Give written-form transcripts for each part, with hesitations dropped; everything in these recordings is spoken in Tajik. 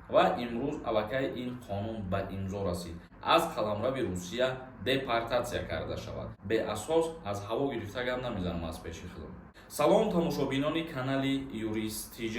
Ва имрӯз аллакай ин қонун ба имзо расид, аз қаламрави Русия депортатсия карда шавад. Беасос, аз ҳаво гирифта гап намезанам аз пеши худам. Салом, тамошобинони канали Юрист ТЖ.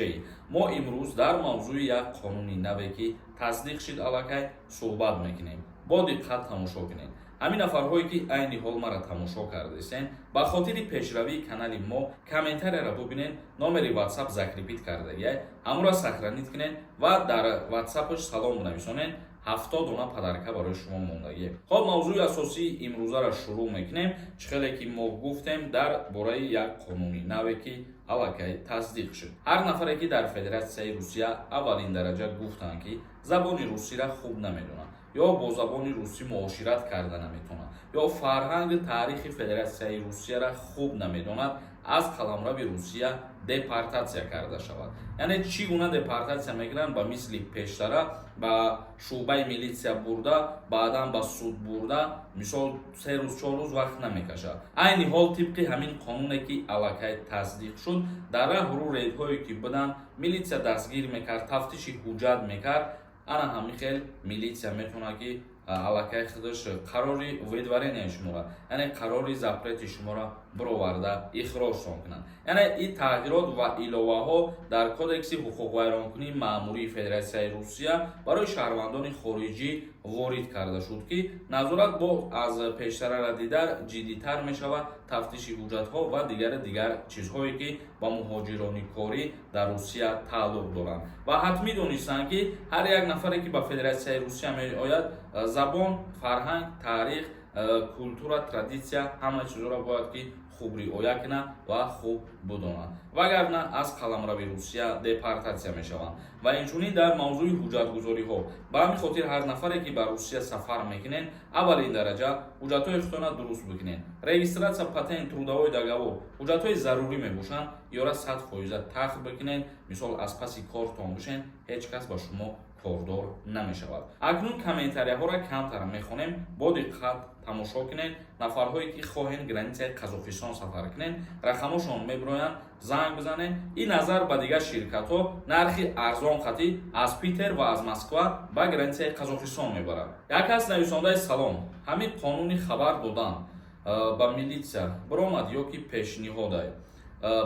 Мо имрӯз дар мавзӯи як қонуни наве, ки тасдиқ шид, аллакай суҳбат мекунем. Бо диққат тамошо кунед. Ҳамин нафарҳое, ки айни ҳол мара тамошо кардесен, ба хотири пешравии канали мо комментарияро бубинед. Номери Ватсап закрепить кардагиай, ҳамуро сохранить кунед ва дар Ватсапаш салом бинависонед. 70 дона подарка барои шумо мондагӣ. Хоб, мавзӯи асосии имрӯзаро шурӯъ мекунем. Чӣ хеле ки мо гуфтем, дар бораи як қонуни наве, ки аллакай тасдиқ шуд. Ҳар нафаре, ки дар Федератсияи Русия, аввалин дараҷа гуфтанд, ки забони русиро хуб намедонад ё бо забони русӣ муошират карда наметавонад ё фарҳанги таърихи Федератсияи Русияро хуб намедонад, аз қаламрави Русия депортатсия карда шавад. Яъне чӣ гуна депортатсия мекунанд? Ба мисли пештара ба шӯъбаи милитсия бурда, баъдан ба суд бурда, мисол, 3 рӯз, 4 рӯз вақт намекашад. Айни ҳол, тибқи ҳамин қонуне, ки аллакай тасдиқ шуд, дар раҳру рейдҳое, ки буданд, милитсия дастгир мекард, тафтиши ҳуҷҷат мекард. Ана ҳамин хел милитсия метавонад, ки аллакай худаш қарори выдворения шуморо, яъне қарори запрети шуморо бироварда, ихроҷтон кунанд. Яъне ин тағйирот ва иловаҳо дар Кодекси ҳуқуқвайронкунии маъмурии Федератсияи Русия барои шаҳрвандони хориҷӣ ворид карда шуд, ки назорат бо аз пештарара дида ҷиддитар мешавад, тафтиши ҳуҷҷатҳо ва дигари дигар чизҳое, ки ба муҳоҷирони корӣ дар Русия тааллуқ доранд. Ва ҳатмӣ донистанд, ки ҳар як нафаре, ки ба Федератсияи Русия меояд, забон, фарҳанг, таърих, культура, традитсия, ҳама чизҳоро бояд ки хуб риоя кунад ва хуб бидонад, вагарна аз қаламрави Русия депортатсия мешаванд. Ва инчунин дар мавзӯи ҳуҷҷатгузориҳо. Ба ҳамин хотир ҳар нафаре, ки ба Русия сафар мекунед, аввалин дараҷа ҳуҷҷатҳои худтона дуруст бикунед. Регистрация, патент, трудовой договор, ҳуҷҷатҳои зарурӣ мебошанд, ёра 100 фоиза тахт бикунед. Мисол, аз паси кортон бошед, ҳеҷ кас ба шумо кордор намешавад. Акнун комментарияҳоро камтар мехонем, бо диққат тамошо кунед. Нафарҳое, ки хоҳед границаи Қазоқистон сафар кунед, рақамошон мебироянд, занг бизанед. Ин назар ба дигар ширкатҳо нархи арзон қатӣ аз Питер ва аз Москва ба границаи Қазоқистон мебарад. Як кас нависондаи: «Салом, ҳамин қонуни хабар додан ба милитсия биромад ё ки пешниҳодай?»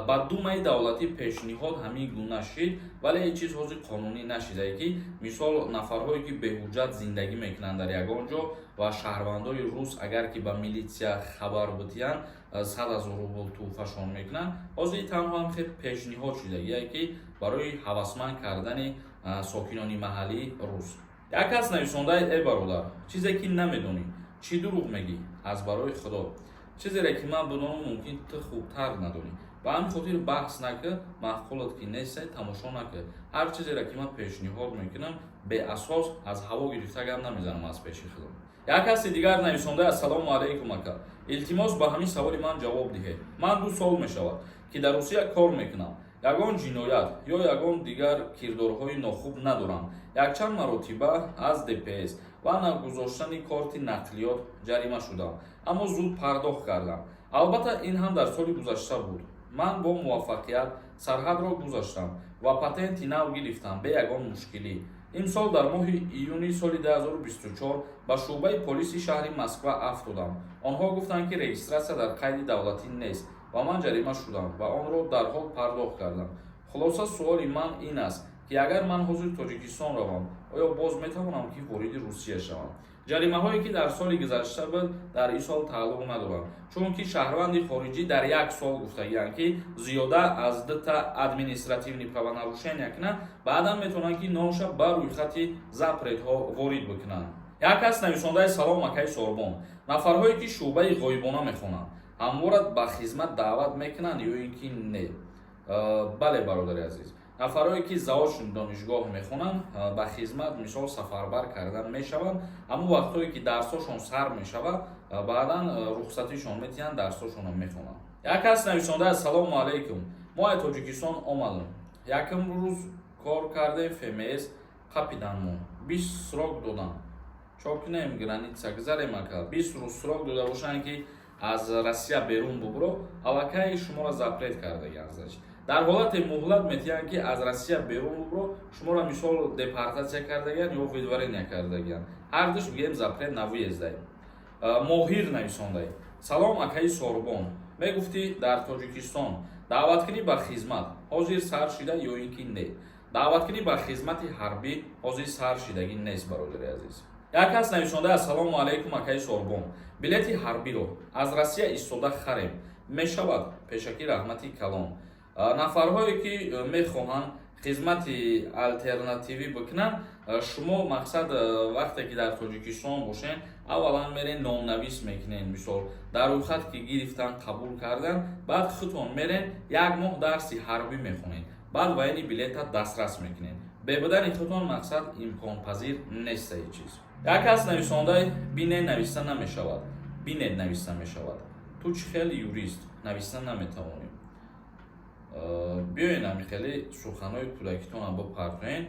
Ба Думаи давлатӣ пешниҳод ҳамин гуна шид, вале ҳеҷ чиз ҳозир қонунӣ нашидае, ки мисол, нафарҳое, ки беҳуҷҷат зиндагӣ мекунанд дар ягон ҷо ва шаҳрвандои рус, агар ки ба милитсия хабар бидиҳанд, 100 000 рубл тӯҳфашон мекунанд. Ҳозир танҳо ҳам хел пешниҳод шидагие, ки барои ҳавасманд кардани сокинони маҳаллии рус. Як кас нависондаи: «Э бародар, чизе ки намедонӣ, чӣ дурӯғ мегӣ? Аз барои Худо, чизере ки ман бидонам, мумкин ту хубтар надонӣ. Ба ҳамин хотир баҳс накӣ, маъқулат ки нестай, тамошо накӣ. Ҳар чизере ки ман пешниҳод мекунам, беасос, аз ҳаво гирифта гап намезанам аз пеши худам». Як каси дигар нависонда: «Ассалому алайкум, ака, илтимос, ба ҳамин саволи ман ҷавоб диҳед. Ман 2 сол мешавад, ки дар Русия кор мекунам, ягон ҷиноят ё ягон дигар кирдорҳои нохуб надорам. Якчанд маротиба аз ДПС ва нагузоштани корти нақлиёт ҷарима шудам, аммо зуд пардохт кардам. Албатта, ин ҳам дар соли гузашта буд. Ман бо муваффақият сарҳадро гузаштам ва патенти нав гирифтам бе ягон мушкилӣ. Имсол дар моҳи июни соли 2024 ба шӯъбаи полиси шаҳри Москва афтодам. Онҳо гуфтанд, ки регистрация дар қайди давлатӣ нест ва ман ҷарима шудам ва онро дарҳол пардохт кардам. Хулоса, суоли ман ин аст, ки агар ман ҳозир Тоҷикистон равам, оё боз метавонам, ки вориди Русия шавам? Ҷаримаҳое, ки дар соли гузашта буд, дар ин сол тааллуқ надоранд, чунки шаҳрванди хориҷӣ дар як сол, гуфтагианд, ки зиёда аз дута административный правонарушения кунанд, баъдан метавонанд, ки номша ба рӯйхати запретҳо ворид бикунанд». Як кас нависондаи: «Салом, акаи Сорбон, нафарҳое, ки шӯъбаи ғоибона мехонанд, ҳамвора ба хизмат даъват мекунанд ё ин ки не?» Бале, бародари азиз, нафарҳое, ки заочно донишгоҳ мехонанд, ба хизмат, мисол, сафарбар кардан мешаванд. Ҳамон вақтҳое, ки дарсҳошон сар мешавад, баъдан рухсатишон метиҳанд, дарсҳошонро мехонанд. Як кас нависонда: «Ассалому алайкум, мо аз Тоҷикистон омадем, якум рӯз кор кардем, ФМС қапиданмон, 20 срок додам, чо кунем, граница гузарем?» Ака, 20 рӯз срок дода бошанд, ки аз Россия берун бубуро, аллакай шуморо запрет кардагианд. Дар ҳолате муҳлат метиҳанд, ки аз Россия берун бубро, шуморо, мисол, депортатсия кардагиян ё выдворение кардагиян. Ҳардуш, бигем, запрет на въезд ай. Моҳир нависондай: «Салом, акаи Сорбон. Мегуфтӣ, дар Тоҷикистон даъваткунӣ ба хизмат ҳозир сар шида ё ин ки не?» Даъваткунӣ ба хизмати ҳарбӣ ҳозир сар шидагӣ нест, бародари азиз. Як кас нависонда: «Ассалому алайкум, акаи Сорбон. Билети ҳарбиро аз Россия истода харем, мешавад? Пешакӣ раҳмати калон». Нафарҳое ки мехоҳанд хизмати алтернативӣ бикунанд, шумо, мақсад, вақте ки дар Тоҷикистон бошен, аввалан мерен, номнавис мекунен. Мисол, дар рӯйхат ки гирифтан, қабул кардан, баъд худтон мерен, як моҳ дарси ҳарбӣ мехонед, баъд военный билета дастрас мекунед. Бебудани худтон, мақсад, имконпазир нест ҳеҷ чиз. Як кас нависонда: «Бине нависта намешавад, бинед нависта мешавад». Ту чӣ хеле юрист нависта наметавонӣ? Биёен, ҳами хеле суханҳои кӯдакитонам бипартоен.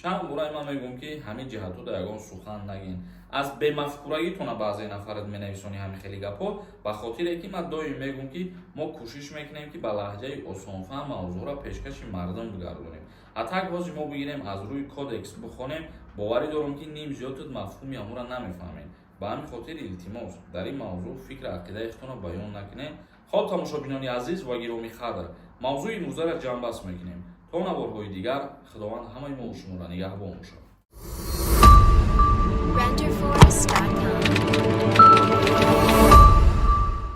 Чанд бора ман мегӯям, ки ҳамин ҷиҳатҳо ягон сухан нагин. Аз бемафкурагитона баъзе нафарат менависонӣ ҳамин хеле гапҳо. Ба хотире ки ман доим мегӯям, ки мо кӯшиш мекунем, ки ба лаҳҷаи осонфаҳм мавзӯъро пешкаши мардум бигардонем. А так ҳозир мо бигирем, аз рӯи кодекс бихонем, боварӣ дорам, ки ним зиёдтуд мафҳуми ҳамонро намефаҳмем. Ба ҳамин хотир, илтимос, дар ин мавзӯъ фикру ақидаи худтонро баён накунем. Хоб, тамошобинони азиз ва гиромӣ қадр, мавзӯи имрӯзаро ҷамъбаст мекунем. То наворҳои дигар, Худованд ҳамаи мо шуморо нигаҳбон бошад. Renderforest.com.